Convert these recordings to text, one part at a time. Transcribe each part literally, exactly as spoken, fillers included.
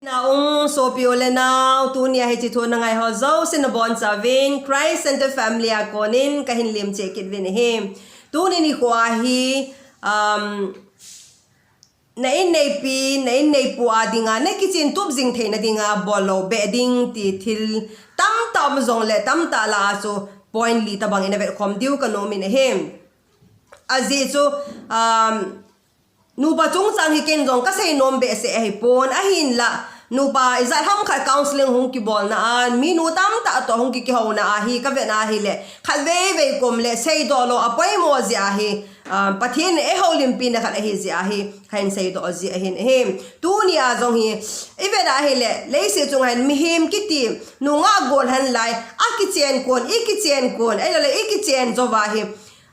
Ung sopi u le nau, tunia hiche thu nangai ho jouse nabonchauvin Christ Center Family a konin kahin lemcheh kit uvin ahi. Tuni nikho hi, um, na inneipi, na inneipu a dinga, na kichin tup jing theina dinga, bol lou beh ding ti thil tamtah um jongle, tamtah lah a chu point li tabang ina vetkhom diu kanom in ahi. Ajeh chu, um, nupa chungchang hi ken jong kasei nom behseh ahipon, ahinla, nupa ijat ham khat counseling hung kibolna a, minu tamtah toh hung kikihouna a hi, kavetna ahile, khatvei vei kom le seidoh lou apoimo jeh ahi, ah, Pathen in eihoulimpina khat ahi jeh ahi, kahin seidoh jeh ahin ahi. Tunia jong hi, ivetna ahile, leiset chunga hin mihem kiti, nungah golhen lai, akichen kon, ikichen kon, ahilouleh ikichen jouva hi,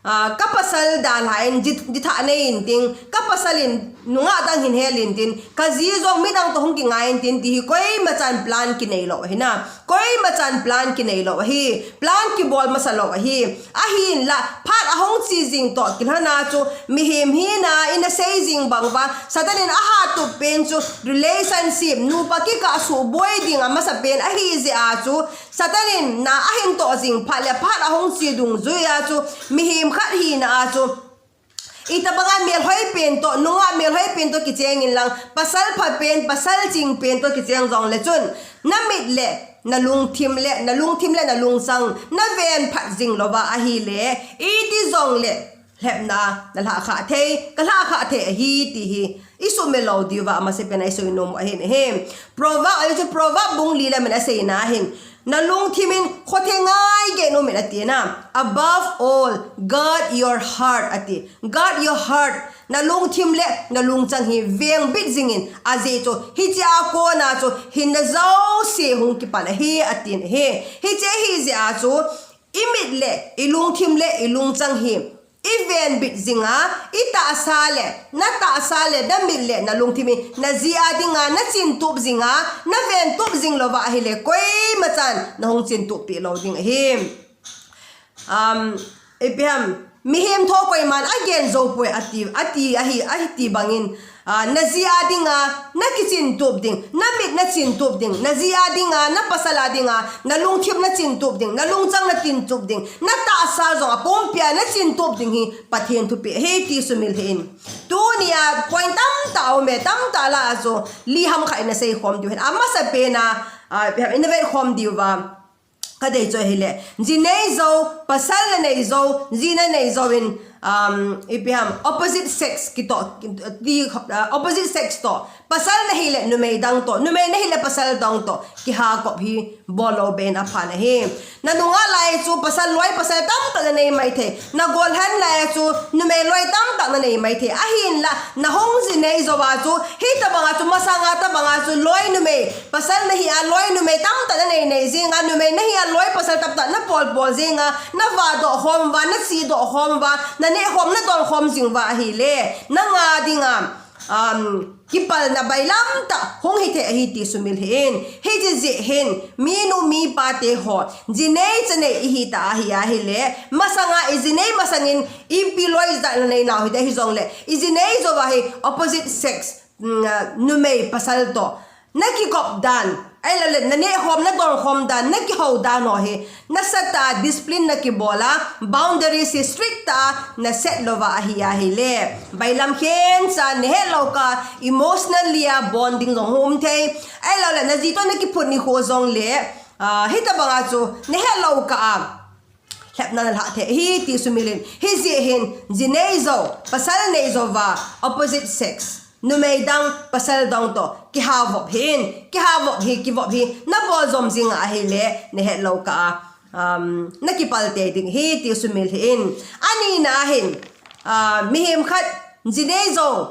ah, kapasal dalhan, di, dithah nei intin, kapasal in nungah dang hin hel intin, kaji jong midang toh hung kingai intin, ti hi koimachan plan kinei lou ahi na, koimachan plan kinei lou ahi, plan kibol masa lou ahi, ahinla, phat ahung che jing toh kilhona chu, mihem hina, ina sei jing bang uva, Satan in ahatup pen chu, relationship, nupa kikah suboi ding amasapen ahi jeh a chu, Satan in na ahin toh jing phat le phat ahung che dungjui a chu, mihem khat hina a chu, itobanga melhoi pen toh, nungah melhoi pen toh kicheng inlang, pasal pha pen, pasal ching pen toh kicheng jongle chun, na mit le, na lungthim le, na lungthim le, na lungchang, na ven phat jing louva ahile, iti jongle, lhepna, na lhahkhah thei, kalhahkhah thei ahi ti hi, isumil lou diuva, amasapen a isei nom u ahin ahi. Proverb, ahi chu Proverb bung li le min aseina hin, na lungthim in khothei ngai gei nom in ati na. Above all, guard your heart ati. Guard your heart. Na lungthim le na lungchang hi vengbit jingin, ajeh chu hiche a kona chu hinna jouse hung kipan ahi atin ahi. Hiche ahi jeh a chu imit le ilungthim le ilungchang hi ivenbit jinga, itahsa le, natahsa le, namit le, nalungthim hi, naji a dinga, nachin tup jinga, naven tup jing louva ahile, koimachan, nahung chin tup pi lou ding ahi. Um, ipi ham, mihem tho koiman agen jou poi ati, ati ahi, ati bangin, Ah, naji a dinga, nakichin tup ding, namit nachin tup ding, naji a dinga, napasal a dinga, nalungthim nachin tup ding, nalungchang nachin tup ding, natahsa jong apumpia nachin tup ding hi Pathen thupeh ahi ti sumil hih in. Tunia point tamtah aume, tamtah lah a chu li ham khat ina seikhom diu hin. Amasapen a, ah, ina vetkhom diuva kadei chu ahile, ji nei jou, pasal nanei jou, ji nanei jouvin, um, ipi ham, opposite sex kitoh, ti, uh, opposite sex toh, pasal nahile numei dang toh, numei nahile pasal dang toh, kihakop hi bol lou beh in apha ahi. Nanungah lai chu pasal loi pasal tamtah nanei maithei, nagolhen lai chu numei loi tamtah nanei maithei, ahinla, nahung ji nei jouva chu, hitobanga chu, masanga tobanga chu, loi numei, pasal nahi a loi numei tamtah nanei nei jinga, numei nahi a loi pasal tamtah napol pol jinga, navahdoh khom uva, nachedoh khom uva, naneh khom nadon khom jing uva ahile, nanga dinga, um, kipalna bailam tah hung hithei ahi ti sumil hih in. Hiche jeh hin, minu mipa teho, ji nei cha nei ihita ahi ahile, masanga iji nei masangin, ipi loi jat nanei nau hite hijongle, iji nei jouva hi opposite sex, mm, numei pasal toh nakikop dan, ahilouleh naneh khom nadon khom dan, nakihou dan ho hi, nasatah a discipline nakibol a, boundaries hi strict tah a naset louva ahi ahile, bailam khencha nahet lou kah a emotionally a bonding jong hung um thei, ahilouleh naji toh nakiphut nikho jongle, ah, hitobanga chu nahet lou kah a lhepna nalhah thei ahi ti sumil in. Hijeh hin, ji nei jou, pasal nei jouva, opposite sex, numei dang, pasal dang toh kihavop hih in, kihavop hi, kivop hi nabol jom jinga ahile, nahet lou kah a, um, nakipal tei ding ahi ti sumil hih in. Anina hin, ah, mihem khat, ji nei jou,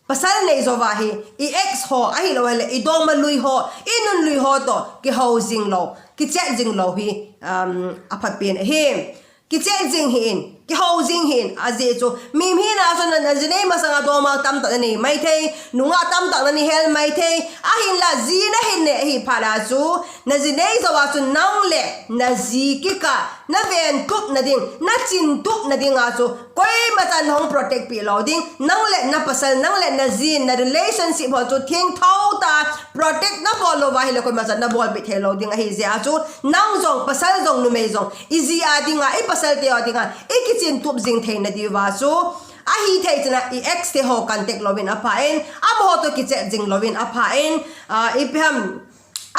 pasal nei jouva hi, i ex ho, ahilouleh, idongma lui ho, inun lui ho toh kihou jing lou, kichat jing lou hi, um, aphapen ahi. Kichat jing hih in, kihou jing hih in, ajeh chu, mihem hina chu na, naji nei masanga dongma tamtah nanei maithei, nungah tamtah nanei hel maithei, ahinla ji nahin neh ahi, phat a chu, na ji nei jou a chu nang le na ji kikah na ventup na ding, na chintup na ding a chu koima chan hung protect pi lou ding, nang le na pasal, nang le na ji, na relationship ho chu thengtho tah protect na bol lou va ahile koima chan na bol pi thei lou ding ahi jeh a chu, nang jong, pasal jong, numei jong, i ji a ding a, i pasal te a ding a, i kichintup jing thei na diu va chu, ahi thei chun a i ex te ho contact lou in apha in, amaho to kichat jing lou in apha in, ah, ipi ham,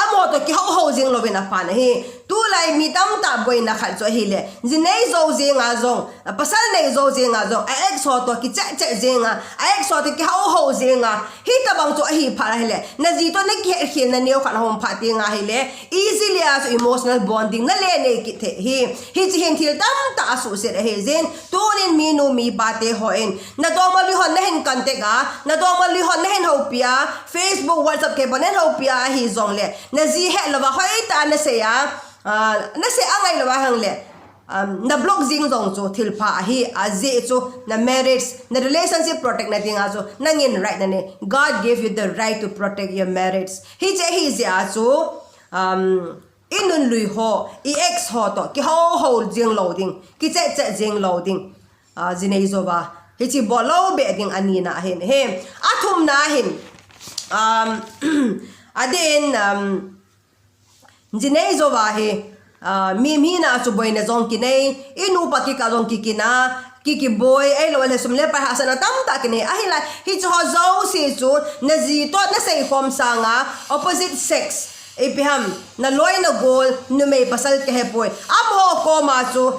amaho to kihou hou jing lou in apha na hi. Tulai mi tamtah boina khat chu ahile, ji nei jou jing a jong, pasal nei jou jing a jong, a ex ho to kichat chat jing a, a ex ho to kihou hou jing a, hitabang chu ahi phat ahile, na ji to na kihet khel na neo khat hom phat ding ahile, easily a chu emotional bonding na le nei kit thei hi. Hichi hin thil tamtah asuhset ahi jin. Tunin minu mipa te hon, na dongma lui hon na hin contact a, na dongma lui hon na hin houpi a, Facebook, WhatsApp kei pon na hin houpi a ahi jongle, na ji het lou va hoitah na sei a, ah, na sei a ngai lou va hang le, um, na block jing jong chu thil pha ahi, ajeh chu na marriage, na relationship protect na ding a chu nangin right na nei. God gave you the right to protect your marriage. Hiche ahi jeh a chu, um, i nun lui ho, i ex ho to kihou hou jing lou ding, kichat chat jing lou ding. Ah, ji nei jou va hichi bol lou be ding ani na ahin, he. Athum na ahin, um, adin, um, ji nei jou va hi, ah, mi, mi na chu boina jong kinei, i nu pa kikah jong kikina, ki, kiboi, ahilou le sum le pai hahsatna tamtah kinei. Ahilai, hichu ho jouse chu, na ji to na sei khom sang a, opposite sex, ipi ham, na loi na gol, numei pasal kihe poi. Amaho koma chu,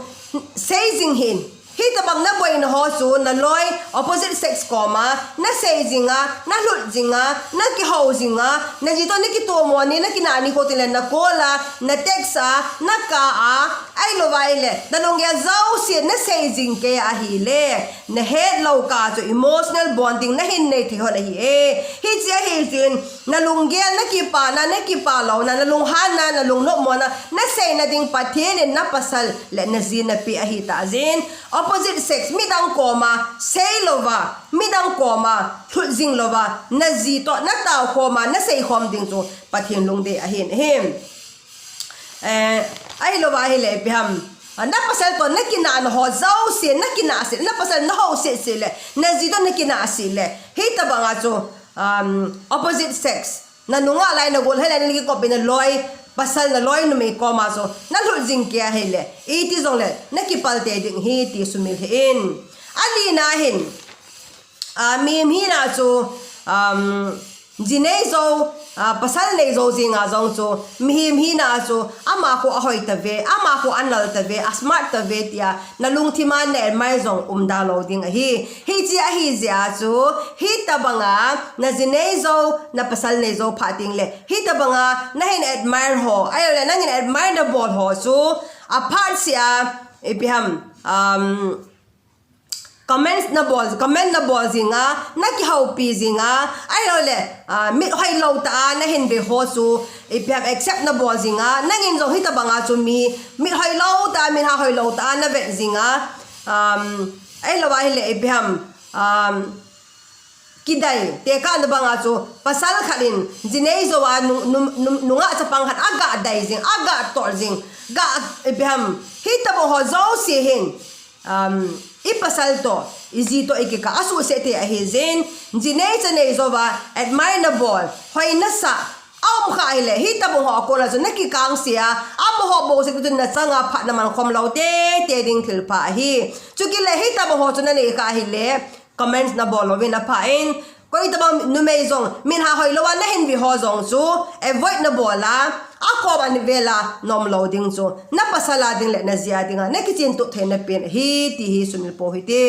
sei jing hih in. Hitabang na boina ho chu, na loi, opposite sex koma, na sei jing a, na lhut jing a, na kihou jing a, na ji to na kitomo ni, na kinah ni kho tile, na call a, na text a, na kah a, ahilou va ahile, na lunggel jouse na sei jing kei ahile, na het lou kah chu emotional bonding na hin nei thei hon ahi e. Hichi ahi jin, na lunggel na kipah na, na kipah lou na, na lunghan na, na lungnop mo na, na sei na ding Pathen in na pasal le na ji na pe ahi tah jin. Opposite sex, midang koma sei lou va, midang koma lhut jing lou va, na ji to na tao khom a, na sei khom ding chu Pathen lungdei ahin, ahin. Eh, ahilou va ahile ipi ham, ah, na pasal to na kinah na ho jouse, na kinah seh, na pasal na hou seh seh le, na ji to na kinah seh le, hitabang a chu, um, opposite sex, na nungah lai na gol ahilai na kikop in na loi pasal, na loi numei koma chu na lhut jing kei ahile, iti jongle na kipal tei ding ahi ti sumil hih in. Alina hin, ah, mihem hina chu, um, ji nei jou, ah, pasal nei jou jing a jong chu, mihem hina chu, ama khu ahoi tave, ama khu anal tave, a smart tave tia, na lungthim a na admire jong um da lou ding ahi. Hichi ahi jeh a chu, hitabang a, na ji nei jou, na pasal nei jou phat teng le, hitabang a, na hin admire ho, ahilou le, nangin admire na bol ho chu, aphat seh a, ipi ham, um, comments na bol, comment na bol jing a, na kihoupi jing a, ahilou le, ah, mit hoilou tah a na hin ve ho chu, ipi ham accept na bol jing a, nangin jong hitabang a chu mi, mit hoilou tah a, mit ha hoilou tah a na vet jing a, um, ahilou va ahile ipi ham, um, kidai, tekahna bang a chu, pasal khat in, ji nei jou a, nu, nu, nu, nungah chapang khat, aga dai jing, aga tol jing, ga, ipi ham, hitabang ho jouse hin, um, i pasal to, i ji to, i kikah, asuhset thei ahi jin, ji nei cha nei jou va, admire na bol, hoi na sa, aum kha ahile, hitabang ho akon a chu, na kikang seh a, amaho bou seh tu na chang a phat na man khom lou tei tei ding thil pha ahi. Chukit le hitabang ho chu na nei kha ahile, comments na bol lou in apha in, koitabang numei jong, mit ha hoilou a na hin ve ho jong chu, avoid na bol a, akom a ni vel a, nom lou ding chu, na pasal a ding le na ji a ding a, na kichin tup thei na pen ahi, ti hi sumil pou hite.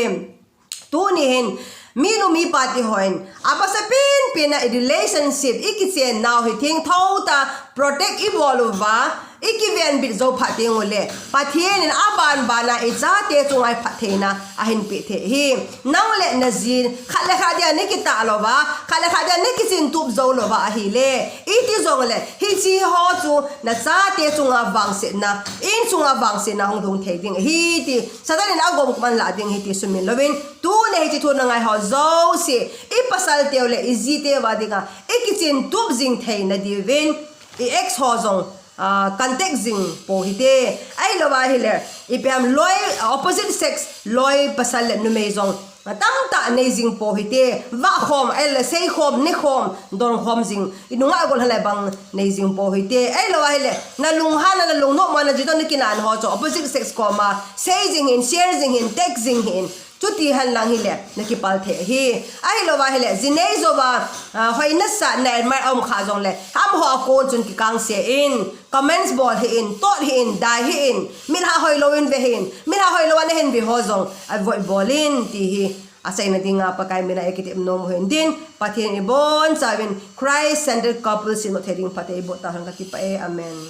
Tuni hin, minu mipa te hon, a pasal pen pen a i relationship, i kichen nau hi thengtho tah, protect i bol uva, i kivenbit jou phat teng ule, Pathen in aban ban a i chate chunga i phattheina ahin pe thei ahi. Nang le na jin, khat le khat dia na kitah louva, khat le khat dia na kichin tup jou louva ahile, iti jongle, hichi ho chu na chate chunga vangsetna, in chunga vangsetna hung lhung thei ding ahi ti, Satan in agom kuman la ding ahi ti sumil louvin, tuni hichi thu na ngai ho jouse, i pasal teu le i ji teu a dinga, i kichin tup jing thei na diuvin, i ex ho jong, ah, contact jing pou hite. Ahilouva ahile, ipi ham loi, opposite sex, loi pasal le numei jong, ah, tamtah nei jing pou hite. Vah khom, ahile sei khom, ne khom, don khom jing. I nungah gol hale bang nei jing pou hite. Ahilouva ahile, na lunghan, na lungnom, na jitah na kinan ho chu, opposite sex koma, sei jing hin, share jing hin, text jing hin. Chuti hen lang hile, na kipal thei hi. Ahilouva ahile, jinei jouva, ah, hoina sa na admire um kha jongle, amaho a kon chun kikangse in, comments bol hih in, tot hih in, dai hih in, mitlhi hoilou in ve hih in, mitlhi hoilou a na hin ve ho jong, avoid bol in, ti hi. Aseina dinga Pakai mina i kitep nom u hin tin, Pathen in ibonchauvin, Christ centered couples i mu thei ding phatthei eiboh tauhen kakipah e, Amen.